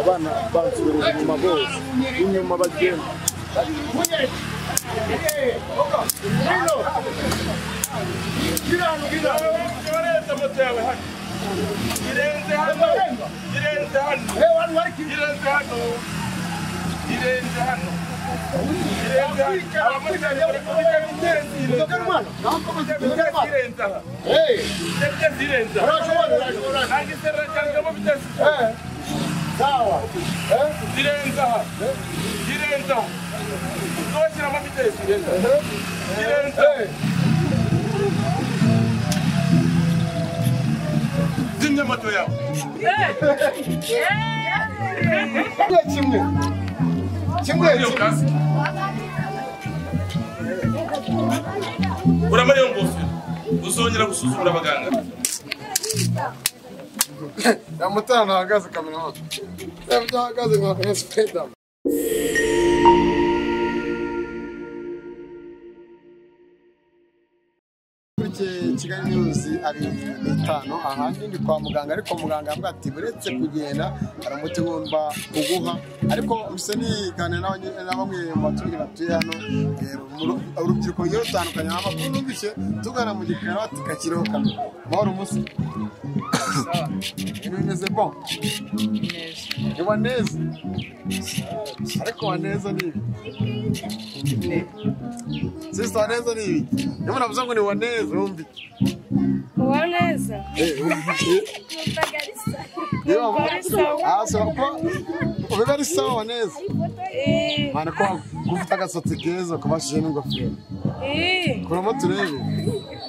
Abana bansubirije inyuma bose inyuma bagenda Uramariye ngofero uzongera gusuzumura abaganga. Yamutana ahagaze kamera moto. Yamutana nka Spider. Kigali News ari bitano ahandi ndi kwa muganga ariko muganga ambwa ati buretse kugenda hari umuti ngomba kuguha ariko mise nigane na bamwe mu baturage batuye hano urubyiruko rugiye rutandukanye amakuru numvise tugana mu gikara bati kakiriho kamera mahoro umunsi ibintu bimeze bon ni waneza ariko waneza ni ibi sisi waneza ni ibi niyo navuze ngo ni waneza wumva iki waneza biba ari sawa waneza mana ko gufite agasatsi keza kubashije n'ingofero kuramo turebe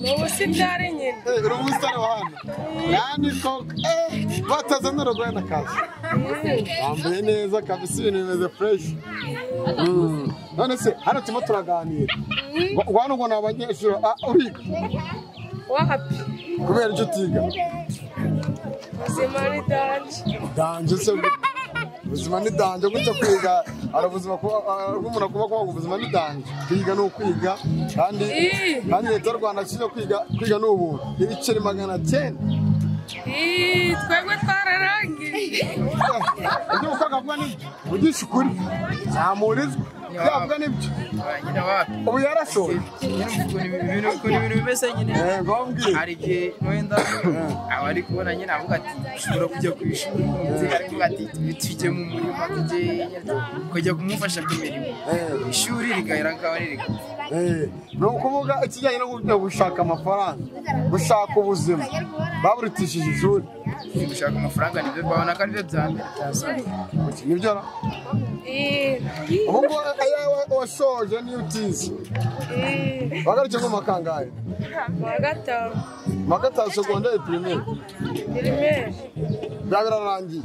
ni ubusitari nyine uri umusitari wa hano nani ko bataza n'urugwenda kazi wambaye neza kabisa ibintu bimeze fresh. None se hano turimo turaganira hano ngo ni abanyeshuri uriga wapi kubera icyo utiga ubuzima ni danje danje se ubuzima ni danje gutya kwiga hari ubuzima umuntu akuba kuvuga ngo ubuzima ni danje kwiga ni ukwiga kandi kandi leta y'u Rwanda yashyizeho kwiga kwiga ni ubuntu ibiceri 900. Twebwe twararangije ibyo uko avuga nibyo ugisha ukuri ntamurizwa ibyo avuga nibyo ubu yarashoye ibintu bimeze nyine hari igihe wenda aba ari kubona nyine avuga ati ushobora kujya ku ishuri ariko ati tujye mu murima tujye kujya kumufasha ku mirimo ishuri rigahera ngaho riri. Ni ukuvuga ikijyanye no gushaka amafaranga gushaka ubuzima baburutishije ishuri gushaka amafaranga nibyo babona ko aribyo bya mbere byasabwe nibyo ra ubu ngubu ayawe washoje niyo utize wagarukiye mu makangahe mu wa gatanu segonderi pirimeri byaba birarangiye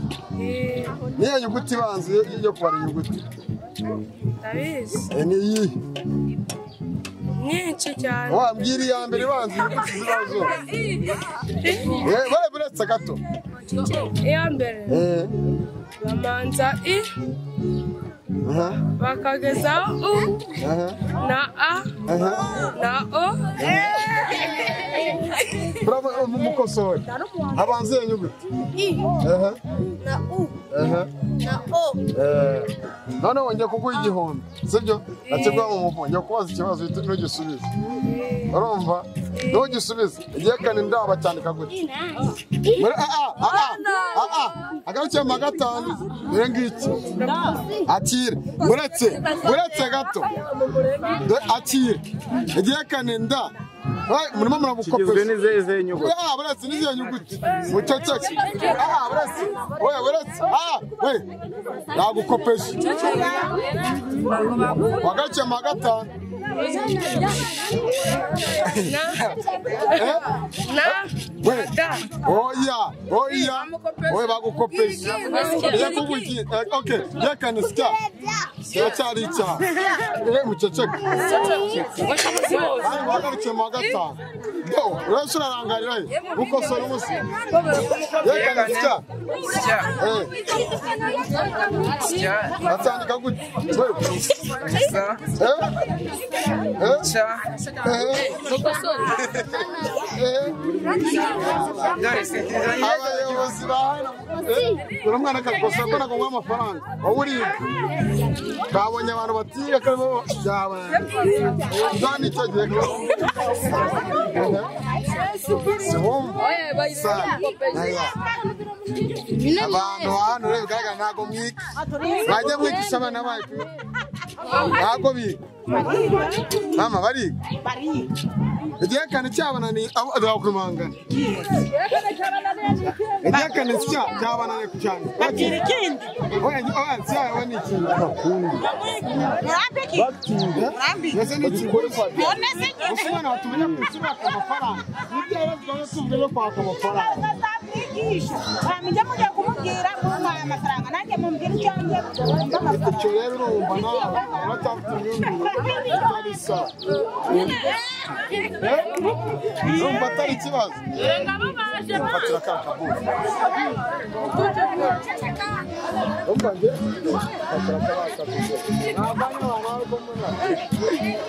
niyo nyuguti ibanza yo kubara inyuguti ndabizi ni iyihe nyinshi cyane wambwira iya mbere ibanza inyuguti zibaho zose buretse gato iya mbere bamanza i bakagezaho u na a na o. Mukosore habanza iyo nyuguti i na u na o. Noneho wongeye kuguha 1000 sibyo nakiguha mu mufu ngiye kubaza ikibazo ntugisubize urumva ntugisubize igihe kane ndaba cyandika gutya agarukiye mu wa gatanu dore ngiki akire buretse gato akire igihe kane nda murimo murabukopeza n'izihe nyuguti buretse n'izihe nyuguti muceceke buretse oya buretse we nagukopesha wagarukiye mu wa gatanu Na da. Oya, oya. Oya bagukopesha. Yakubuki. Okay, yakane sika. Cyari icyaha. Muceceke. Hano wagarukiye mu wa gatanu. Do, uretse urarangarira he? Ukosora ubusa. Yakane sika. Sya. Sya. Atandika gute? Sa. Sya. Abayobozi ba hano. Uri umwana akakosora ko nagomba amafaranga. Wowe uriga. Babonye abantu batiga karimo byabana. Nzani icyo gihe. Abantu hano rero bigaragara ntabwo mwiga. Bajya mwigisha abana bacu. Ntabwo biga. Mama bariga. Igihekane cyabananiye abakurumangana. Igihekane cyabananiye ku cyane. Bakira ikindi. Oya oya cyawe ni ikindi. Murambiki. Murambiki. Mbese ni ikindi. None se Gusa umwana watumenya ku ishuri aka amafaranga. Nibyo rero twaba tuvuga yo kwaka amafaranga. Bazamwigisha. Bamujya mujya kumubwira mumpaye amafaranga nanjye mumbwira icyo njye mumpa amafaranga. Icyo rero urumva nawe uracyafite imyumvire itari sawa. Urumva atari ikibazo. Mfatira ka kabuga. Urumva njye mfatira ka kabuga. Ntabwo abantu bari kumwe.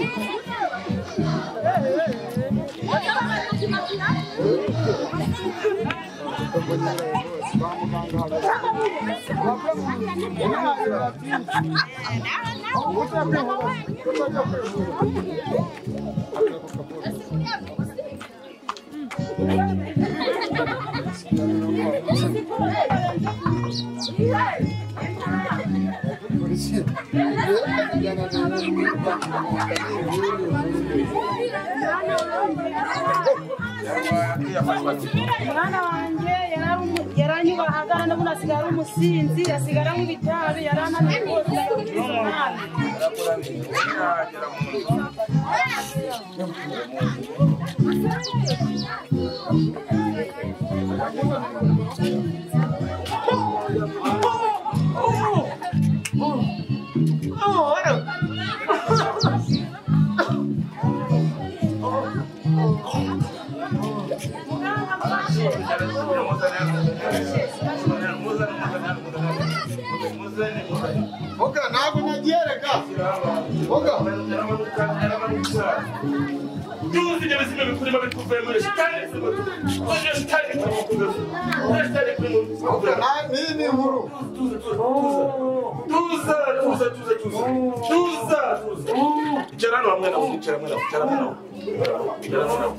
Umwana wanjye yaranyubahaga n'ubu asigara ari umusinzi asigara anywa itabi yarananiwe rwose umwana. Oga, ntabwo nagiye reka. Oga. Tuzi ibyo bizima bikurimo bikuvuyemo shitani shitani Oga, ni ni inkuru. Tuza tuza tuza tuza tuza tuza. Icara hano hamwe nawe, icara hamwe nawe, icara hamwe nawe. Icara hamwe nawe.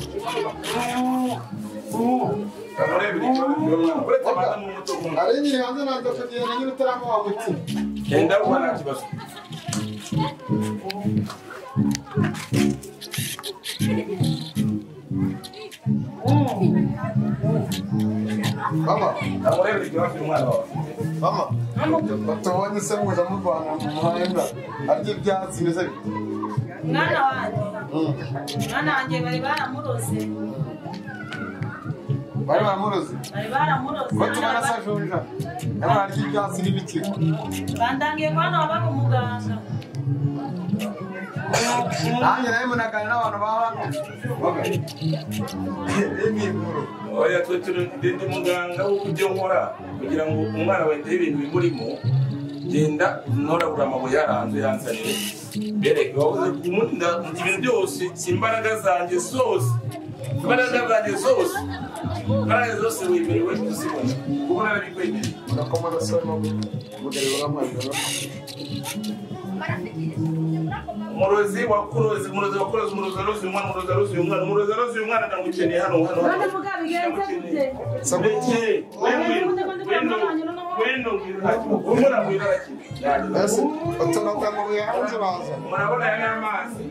Ari nyiri hanze nanze kugenda nyine utaramuha umutima. Genda uba nta kibazo. Mama, Amurebere ikibazo umwana wawe. Mama, batubonye se muza murwana mu muhanda arya ibyatsi bimeze bite? Mwana wanjye. Mwana wanjye bari baramuroze. Bari baramuroze? Bari baramuroze. Ko tubona se ajonja? Yaba arya ibyatsi n'ibiki? Bandangiye ko hano habaga umuganga. Nanjye nawe munagana n'abantu ba hano. Iyi ni inkuru. Oya twe turi ndi muganga w'uburyo nkora kugira ngo umwana wende ibintu bimurimo genda ntoragura amabuye yaranze yanzanire bereke wabuze kumunda ibintu byose imbaraga zanjye zose imbaraga zanjye zose imbaraga zose wemerewe kuzibona kuko narabikwemereye. Urakomeza se urimo kugarura amazi. Umurozi wakuroze, umurozi wakuroze, umurozi aroze umwana, umurozi aroze umwana, umurozi aroze umwana ndamukeneye hano hano hano. None vuga bigenze gute? Ndeke, wendo umwana ngwino arakina. Ese utoragura amabuye hanze uraza. Murabona aya ni amazi.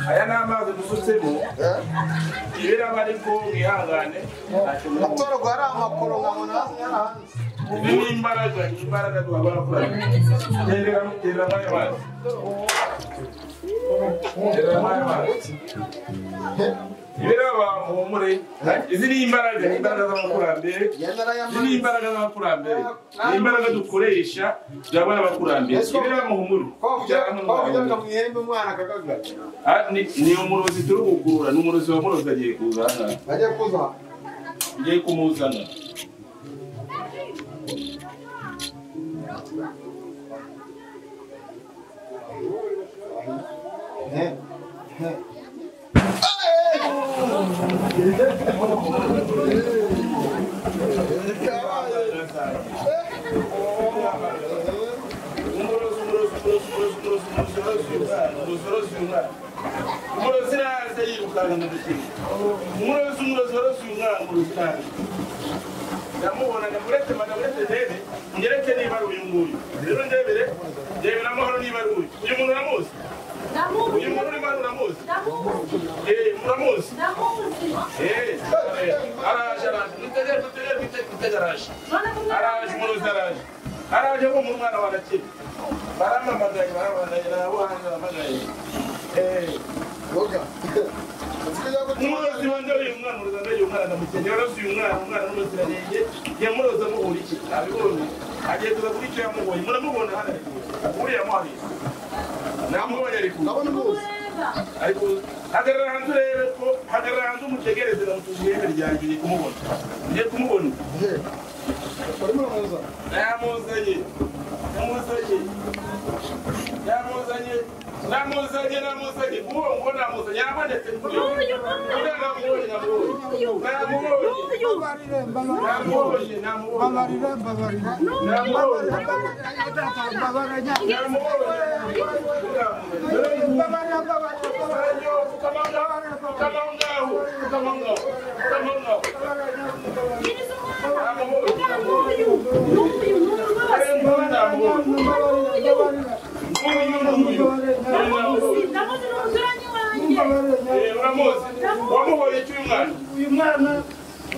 Aya ni amazi dusutsemo. Ibiraba ariko mwihangane. Atoragura ari amakoro nkabona hanze. Ibi ni imbaraga, imbaraga duhabwa kuri. Terera terera ayo mazi. Ibiraba muhumure izi ni imbaraga z'abakurambere izi ni imbaraga z'abakurambere ni imbaraga dukoresha byabona abakurambere ibiraba muhumure ni umurozi turi gukurura ni umurozi wa murozi agiye kuza hano ngiye kumuzana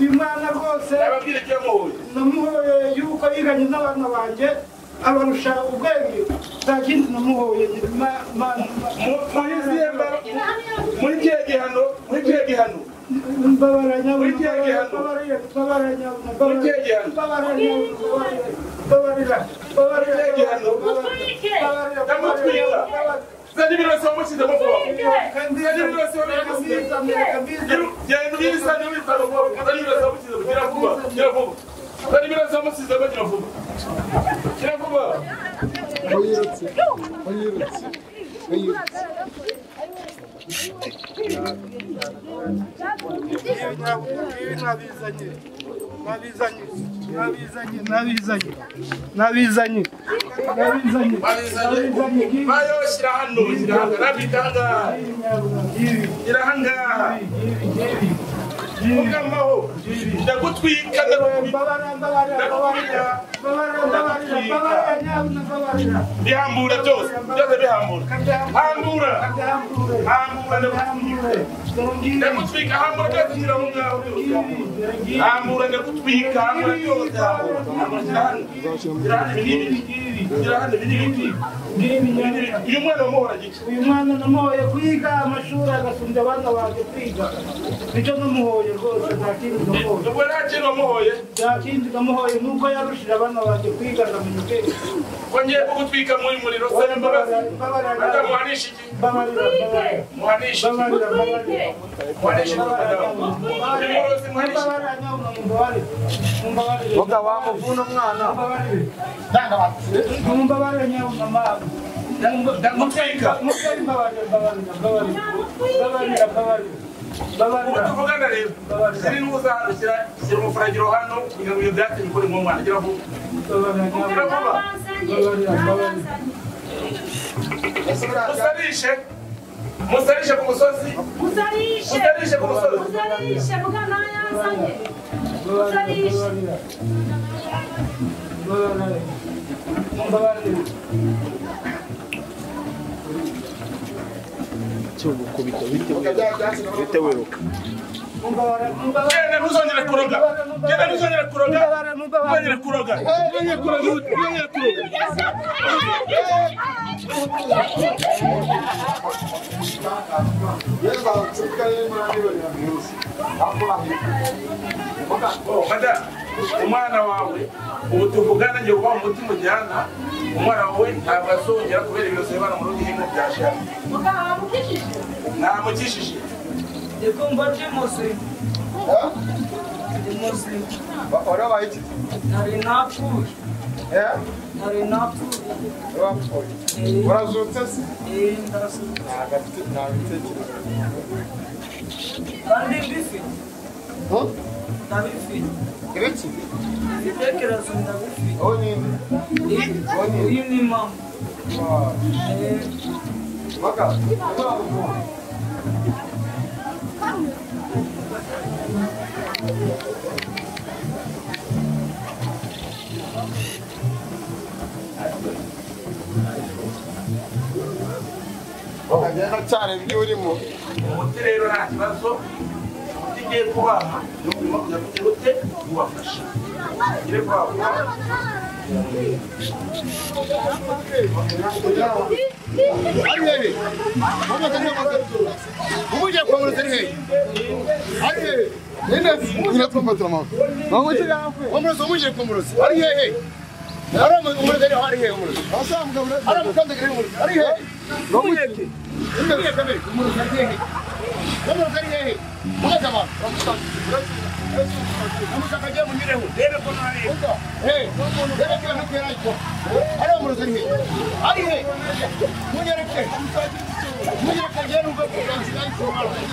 Uyu mwana rwose namuhoye yuko yiganye n'abana banjye abarusha ubwenge nta kindi namuhoye. Muri kihe gihano Nabizanye bihambura byose bihambura hambura ndagutwika hambura byose ngira ngo ngaho hambura ndagutwika hambura byose uyu mwana wamuhora giki? Uyu mwana namuhoye kwiga amashuri agasumbya abana banjye kwiga nicyo namuhoye rwose nta kindi namuhoye. Ubwo nta kintu wamuhoye? Nta kindi namuhoye nuko yarushije abana banjye kwiga akamenya ubwenge. Ko ngiye kugutwika muri muriro saba imbabazi muhanisha iki? Muhanisha muhanisha Boga wamuvuna umwana ndagutwika ubu tuvugana rero shyira intuza hano shyira umufuragiro hano kugira ngo ibyo byatsi bikore mu mwana gira vuba gira vuba musarishe musarishe ku musozi musarishe ku musozi musarishe mugana yanzanye musarishe bite wiruka genda ntuzongere kuroga genda ntuzongere kuroga ntuzongere kuroga ntuzongere kuroga ntuzongere kuroga Umwana wawe ubu tuvugana ngiye kuba umuti mujyana umwana wawe ntabwo azongera kubera ibiroso bana mu rundi hingo byashaka namukishije ndikumva ndi muzima ndi muzima warabaye iki nari napfuye nari napfuye wapfuye urazutse se ndazutse ntabwo afite nta bitekerezo kandi mbifite ndabifite ibiki ibitekerezo ndabifite uwo ni uyu ni mama maka ukagenda cyane ibyo urimo umuti rero nta kibazo umuti ngiye kubaha ni urimo kujya kugira ute ubafasha ugire vuba vuba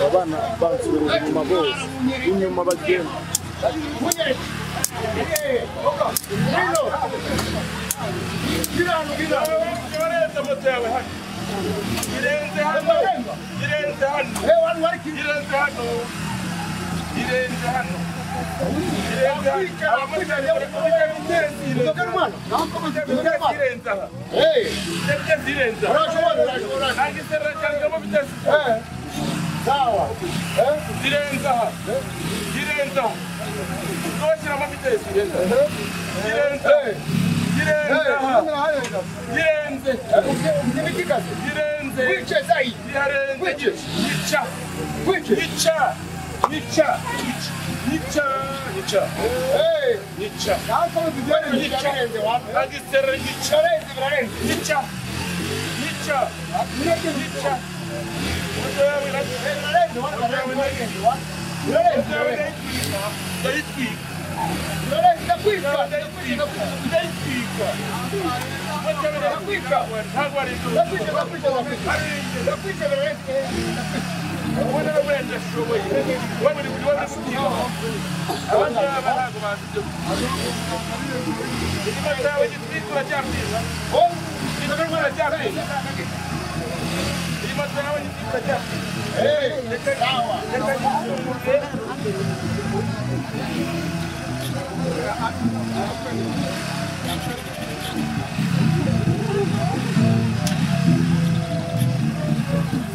Abana bansubira inyuma bose inyuma bagenda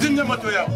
Zimya moto yawe.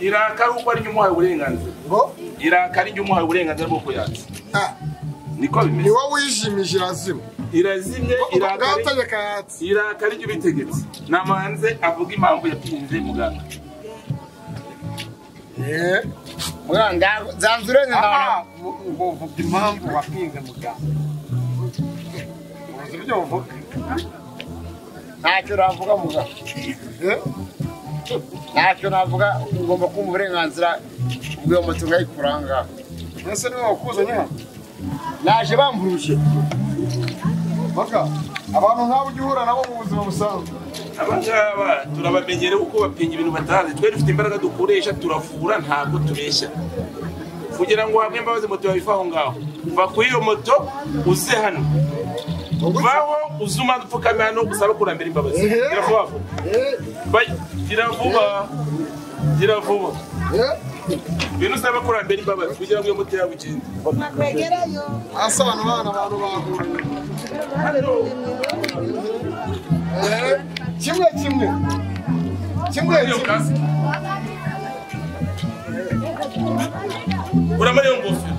Irakaruko ari umuhaye uburenganzira irakari njye umuhaye uburenganzira bwo kuyatsa niko bimeze ni wowe wijimije irazima irazimye irakari njye ubitegetse namanze avuga impamvu yatinze muganga muganga zanzure ndabona ngo uvuga impamvu wapinze muganga uzi ibyo uvuga ntacyo navuga muganga ntacyo navuga ugomba kumva uburenganzira bw'iyo moto nkayikuranga ese niwe wakuzanye hano naje bamburuje maka abantu nk'abo ujya uhura nabo mu buzima busanzwe aba ngaba turabamenyere uko bapinga ibintu batazi twe dufite imbaraga dukoresha turavura ntabwo tubeshya kugira ngo uhabwe imbabazi moto yawe ive aho ngaho va kuri iyo moto uze hano Vaho uzuma upfukame hano usaba kurambira imbabazi. Gira vuba vuba. Gira vuba. Gira vuba. Ibintu usaba kurambira imbabazi kugira ngo iyo moto yawe igende. Asa abantu bana abantu baguye. Kimwe kimwe. Kimwe kimwe. Uramara iyo ngofero.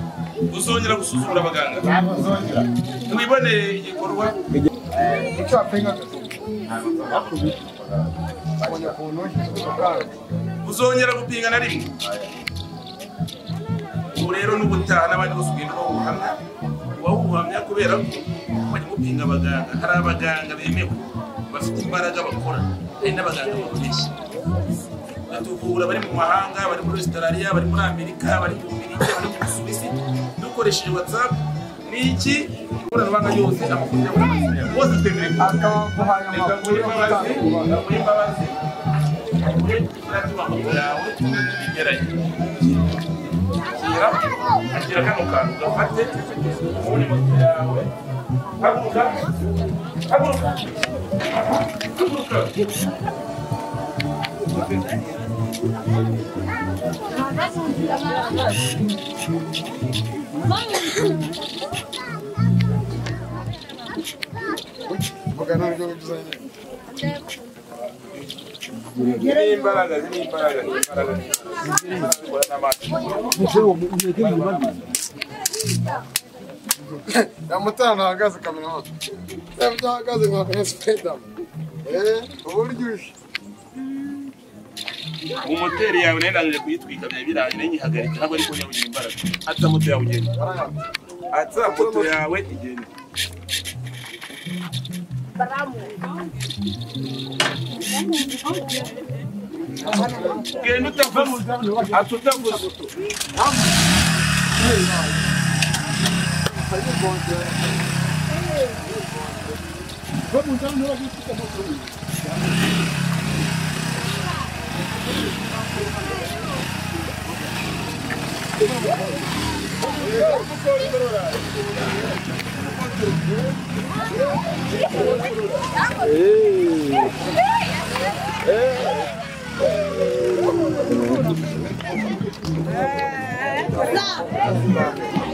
Uzongera gusuzugura abaganga. Wiboneye igikorwa. Uzongera gupinga na rimwe. Ubu rero n'ubutaha n'abandi bose ugenda ubaha ubuhamya kubera ko bajya gupinga abaganga. Hari abaganga bemewe bafite imbaraga bakora, hari n'abaganga babeshya. Batuvura bari mu mahanga, bari muri Australia, bari muri Amerika, bari mu Bubiligi, bari mu Busuwisi, dukoresheje WhatsApp n'iki ikoranabuhanga ryose amakuru y'abantu bose twemerewe. Reka nguhe imbabazi, nguhe imbabazi, nguhe amafoto yawe bigeranye. Akira kano kantu gafate ubone moto yawe. Haguruka, haguruka, haguruka. Imbaraga, imbaraga, imbaraga. Yamutana ahagaze kamera moto. Ahagaze nka Spider. Uburyo umoteri yawe narangije kuyitwika bya birangiye nyihagarika ntabwo ariko nyabugira imbaraga. Atsa moto yawe ugende. Atsa moto yawe igende. Genda utavuze. Atsa utavuze.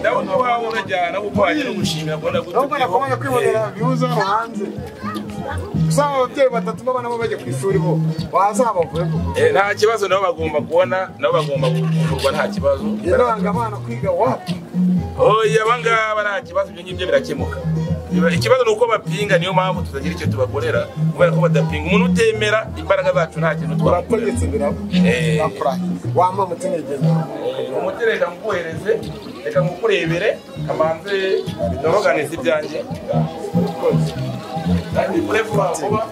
Ndabona wawe urajyana kuko wagira gushimira kubona gute nakomanya kwibonera views hano hanze. Usanga ababyeyi batatu b'abana bo bajya ku ishuri bo wazabavuye ko nta kibazo nabo bagomba kubona, nabo bagomba kuvurwa nta kibazo. Nanga abana kwiga wapi? Oya abangaba nta kibazo, ibyo ngibyo birakemuka. Ikibazo nuko bapinga, niyo mpamvu tutagira icyo tubakorera kubera ko badapinga. Umuntu utemera imbaraga zacu nta kintu twabakorera. Urategetse biraba. Wampa umutinegeza. Umutereka nguhereze, reka ngukurebere, kamanze noroganize ibyanjye. Kandi ure vuba vuba.